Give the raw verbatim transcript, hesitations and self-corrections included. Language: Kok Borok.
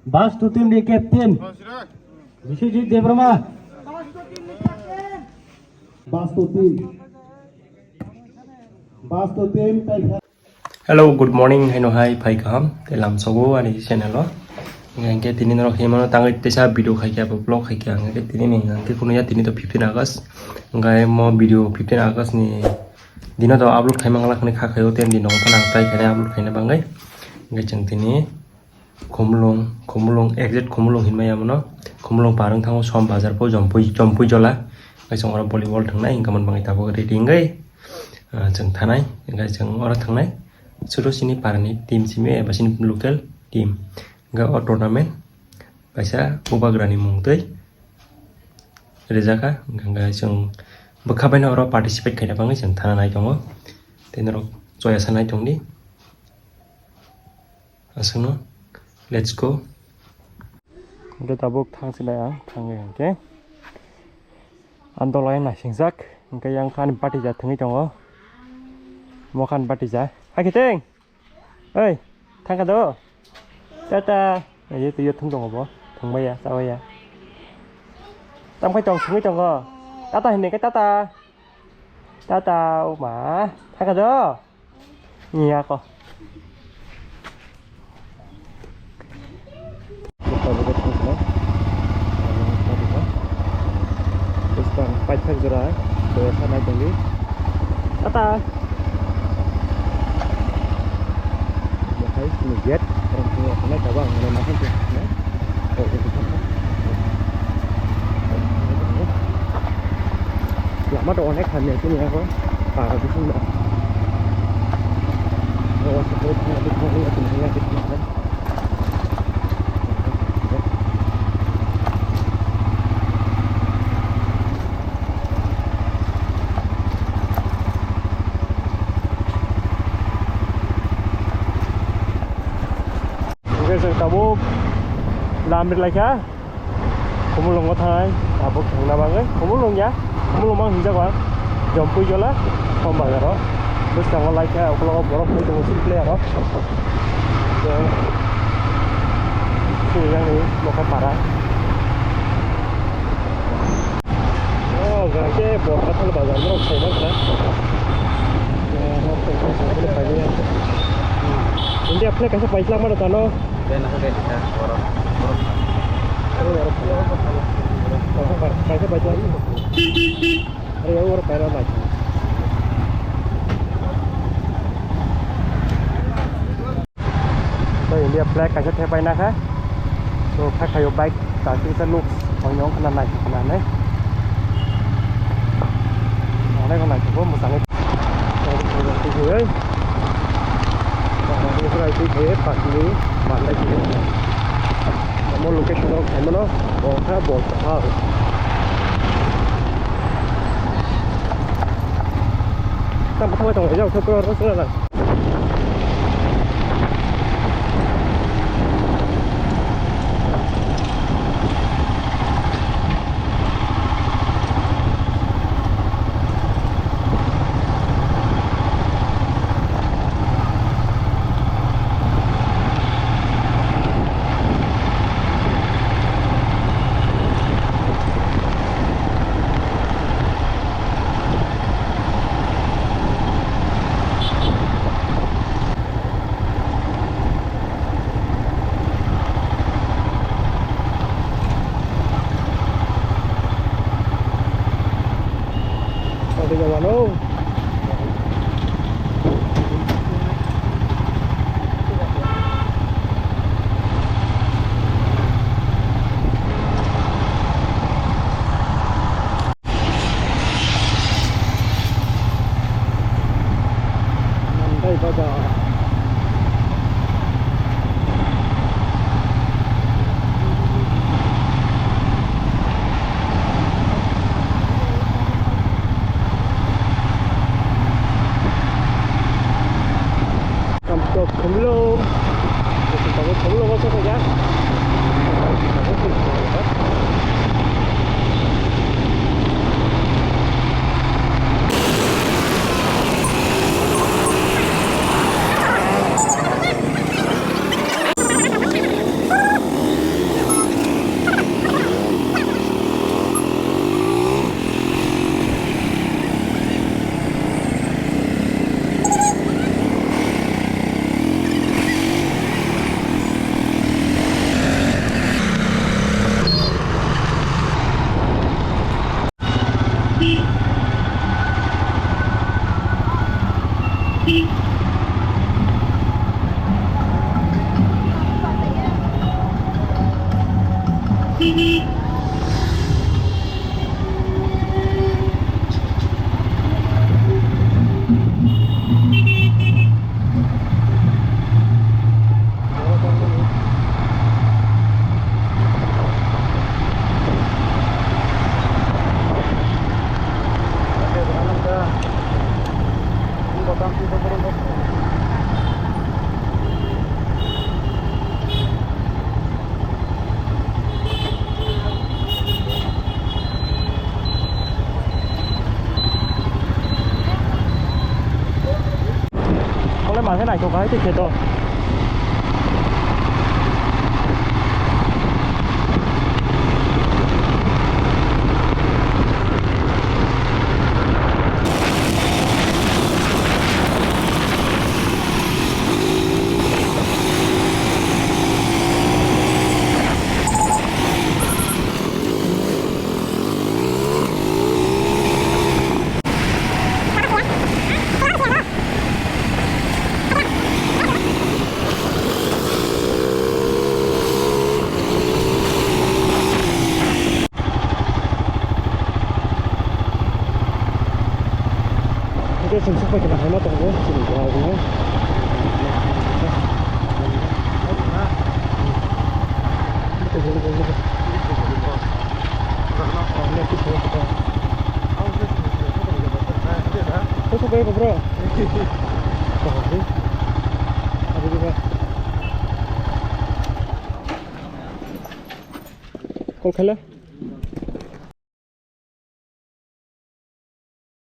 Bastu team ni captain Biswajit Debbarma. Bastu team. Bastu team tai. Hello, good morning, haino hai phai kaham, tei lamsogo ani channel o. Hingke tini norok himano tangwi teisa video khaikha, abo vlog khaikha, hingke tini ni hingke kunuya tini to fifteen August, hingke mo video fifteen August ni dino to upload khaimang lakni kha khaio, ten din nong phano ang try khaina upload khaina bangwi. Hingke chwng tini Khumulwng, Khumulwng, exact Khumulwng hinmaya mono. Khumulwng par wng thango Som Bazar po Jompui, Jompui Jola. Hingke chwng oro volleyball thangnai, hingke mon bangwi tabuk ready wngwi, ah, chwng thanai, hingke chwng oro thangnai. Suru sini parani team simi, eba sini local team. Hingke o tournament kaisa bubagrani mung twi rijaka, hingke chwng bwkha baino oro participate khaina bangwi chwng thana nai tongo. Tei norok choya sanai tongdi. Aswkno, let's go. Hingke tabuk thang sinai ang, thangwi hingke. Ang dolo yang naisingjak, hingke yang khan batija thwngwi tongo. Mo khan batija. Hakhe teng. Oi, thangkha do. Tata. Ayo, twi thwng tongo bo. Thwngmaya, chawaya. Tamkhai tong, thwngwi tongo. Tata hinwi khe tata. Tata, o ma. Thangkha do. Iya ko. Bwskango paithak jora, boya sanai tongdi. Tata. Bahai sini gate, orang sini, orang sini, coba, orang makan sini. Lama to onek hamya sini ako, para di sini. Awas, awas, awas, awas. Hingke chwng tabuk lam ri laikha, Khumulwngo thangnai, tabuk thangna bagwi. Khumulwng ya, Khumulwng mang hinjago ang, Jompui Jola, Som Bazar o. Bwskango laikha, ukologo borok phai tongo, sini player rok. Chini yang ni lokha para. Oh, gake borok thang bazar no sai na kha. India flag kaisa paisla mano tano. Kaisa paisla. Are oro paira lai. To India flag kaisa thepai na kha. To kha khayo bike ta kisa nuk oi nong khna nai khna nai. Nai ko nai ko musang. Mo location o khaimano bo kha bo kha. Tam thangwi tongo, ejak khe kura rw swngra. Kolai ma khe naithok hai tei khe to. Hingke chwng sokpai khna hai ma tongo, chini borok no. Kok sokpai bro. Kok khaila.